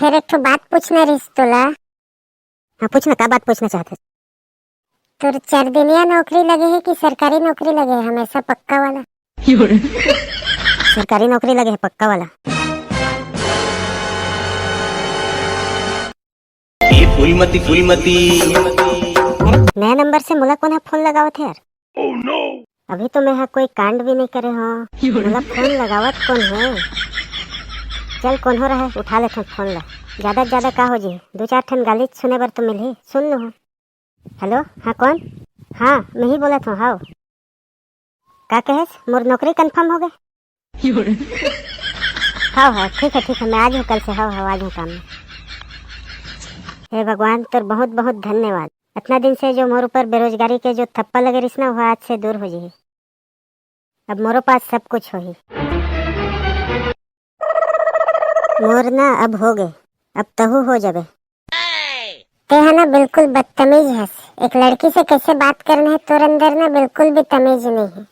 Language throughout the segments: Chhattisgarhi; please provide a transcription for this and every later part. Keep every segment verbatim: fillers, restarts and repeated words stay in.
फेर एक ठो बात पूछना रहिस तोला। हाँ, पूछ ना, का बात पूछना चाहत हस? तोर चरदिनिया नौकरी लगे हे कि सरकारी नौकरी लगे हे, हमेशा पक्का वाला? सरकारी नौकरी लगे हे, पक्का वाला। ये फूलमती, फूलमती। नया नंबर से मोला कोन ह फोन लगावत हे यार? अभी तो मैं ह कोई कांड भी नहीं करे हूँ। मोला फोन लगावत कोन है? चल, कोन हो रहा है, उठा लेथन फोन ला। ज्यादा से ज्यादा का हो जी, दो चार ठन गाली सुने बर तो मिलही, सुन लूँ। हेलो, हाँ, कौन? हाँ, मैं ही बोलत हूँ, हाव। का कहेस, मोर नौकरी कंफर्म हो गए? हाव, हाव, ठीक है, ठीक है, मैं आज हूँ कल से, हाव, हाव, आज हूँ काम में। हे भगवान, तोर बहुत बहुत धन्यवाद। इतना दिन से जो मोर ऊपर बेरोजगारी के जो थप्पा लगे रहिस ना, वो आज से दूर हो जाही। अब मोरो पास सब कुछ होही। मोर ना अब हो गए, अब तहू हो जाबे। ते हा ना बिल्कुल बदतमीज हस। एक लड़की से कैसे बात करना है, तोर अंदर ना बिल्कुल भी तमीज नहीं है।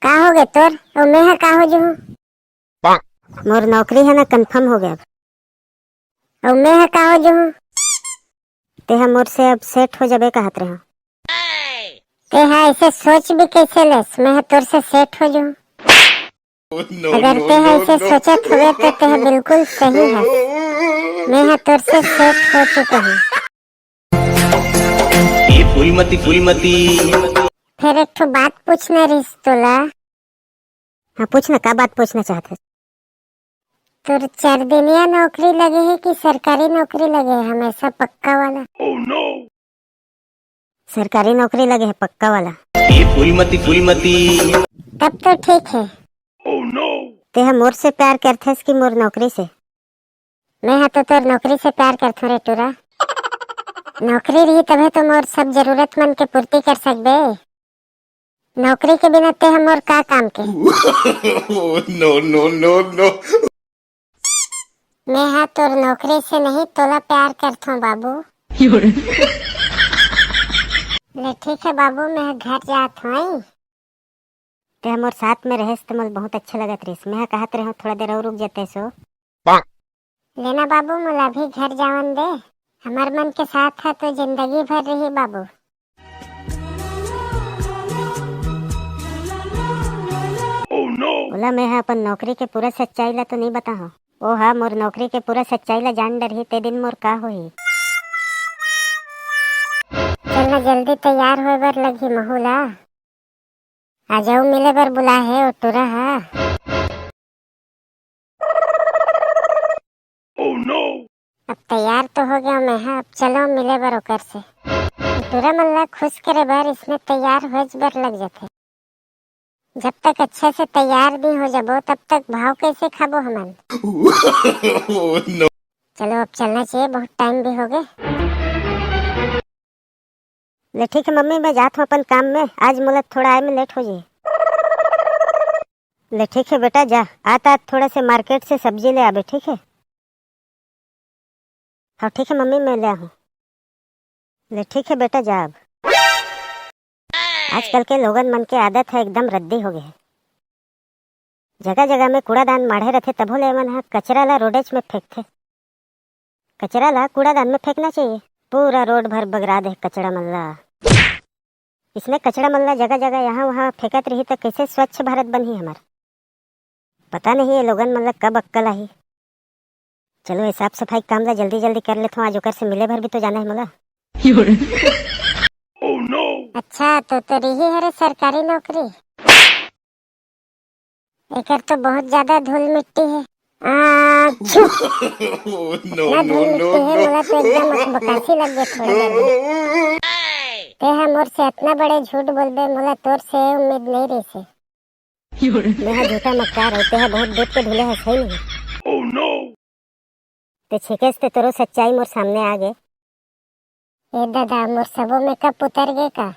का हो गए तोर? और मैं हा का हो जूहूँ? मोर नौकरी है ना, कंफर्म हो गया अब। और मैं हा का हो जूहूँ? ते हा मोर से अब सेट हो जाबे कहत रहे हो। ते हा ऐसे सोच भी कैसे लेस, मैं हा तोर से सेट हो जूहूँ? अगर ते हा ऐसे सोचत हुए तो ते हा बिल्कुल सही है। मैं हा तोर से सेट हो चुके हूँ। ये फूलमती, फूलमती। फिर एक ठो बात पूछना रहिस तोला। हाँ, पूछ ना, का बात पूछना चाहत है? तोर चरदिनिया नौकरी लगे है कि सरकारी नौकरी लगे है, हमेशा पक्का वाला? सरकारी नौकरी लगे है, पक्का वाला। ये फूलमती, फूलमती। तब तो ठीक है। ते हा मोर से प्यार करथस कि मोर नौकरी से? मैं हा तो तोर नौकरी से प्यार करथूं रे टूरा। नौकरी रही तभे तो मोर सब जरूरत मन के पूर्ति कर सकबे। नौकरी के बिना ते हा मोर का काम के? No, no, no, no। मैं हा तोर नौकरी से नहीं, तोला प्यार करथों बाबू। ले ठीक है बाबू, मैं घर जात हूँ। ते मोर साथ में रहेस त मोला बहुत अच्छा लगत रहिस। मैं कहत रहे हूँ थोड़ा देर और रुक जाते सो। लेना बाबू, मोला भी घर जावन दे। हमर मन के साथ है तो जिंदगी भर रही बाबू। ओला मैं ह अपन नौकरी के पूरा सच्चाई ला तो नहीं बताहूँ। ओ हा मोर नौकरी के पूरा सच्चाई ला जान डरही, ते दिन मोर का होही? चल ना, जल्दी तैयार होए बर लगही महू ला। आ जाओ, मिले बर बुला है ओ टूरा हा। अब तैयार तो हो गया मैं हा, अब चलो मिले बर ओकर से। ओ टूरा मन ला खुश करे बर इसने तैयार होए बर लग जाते। जब तक अच्छे से तैयार नहीं हो जाबो, तब तक भाव कैसे खाबो हमन? चलो, अब चलना चाहिए, बहुत टाइम भी हो गए। ले ठीक है मम्मी, मैं जात हूँ अपन काम में, आज मोला थोड़ा आए में लेट हो जाए। ले ठीक है बेटा, जा, आत आत थोड़ा से मार्केट से सब्जी ले आबे, ठीक है? हाँ ठीक है मम्मी, मैं ले आहूँ। ले ठीक है बेटा, जा अब। आजकल के लोगन मन के आदत है एकदम रद्दी हो गए है। जगह जगह में कूड़ादान माढ़े रथे, तभो ले एमन ह कचरा ला रोडेच में फेंकथे। कचरा ला कूड़ादान में फेंकना चाहिए। पूरा रोड भर बगरा दे कचरा मन ला। इसने कचरा मन ला जगह जगह यहाँ वहाँ फेंकत रही त कैसे स्वच्छ भारत बनही हमर? पता नहीं ये लोगन मन ला कब अक्कल आही। चलो, ये साफ सफाई काम ला जल्दी जल्दी कर लेथो, आज ओकर से मिले भर भी तो जाना है मोला। अच्छा, तो तो रही हरे सरकारी नौकरी। एकर तो बहुत ज्यादा धूल मिट्टी है। आ, छू। इतना धूल मिट्टी है, मोला तो एकदम अकबकासी लग गया थोड़ी देर में। ते हा मोर से इतना बड़े झूठ बोलबे, मोला तोर से उम्मीद नहीं रही से। मैं हा झूठा मक्कार हूँ, ते हा बहुत दूध के धुले हस, है नहीं? ते छेकेस ते तोरो सच्चाई मोर सामने आ गे। ए दादा, मोर सबो मेकअप उतर गे का?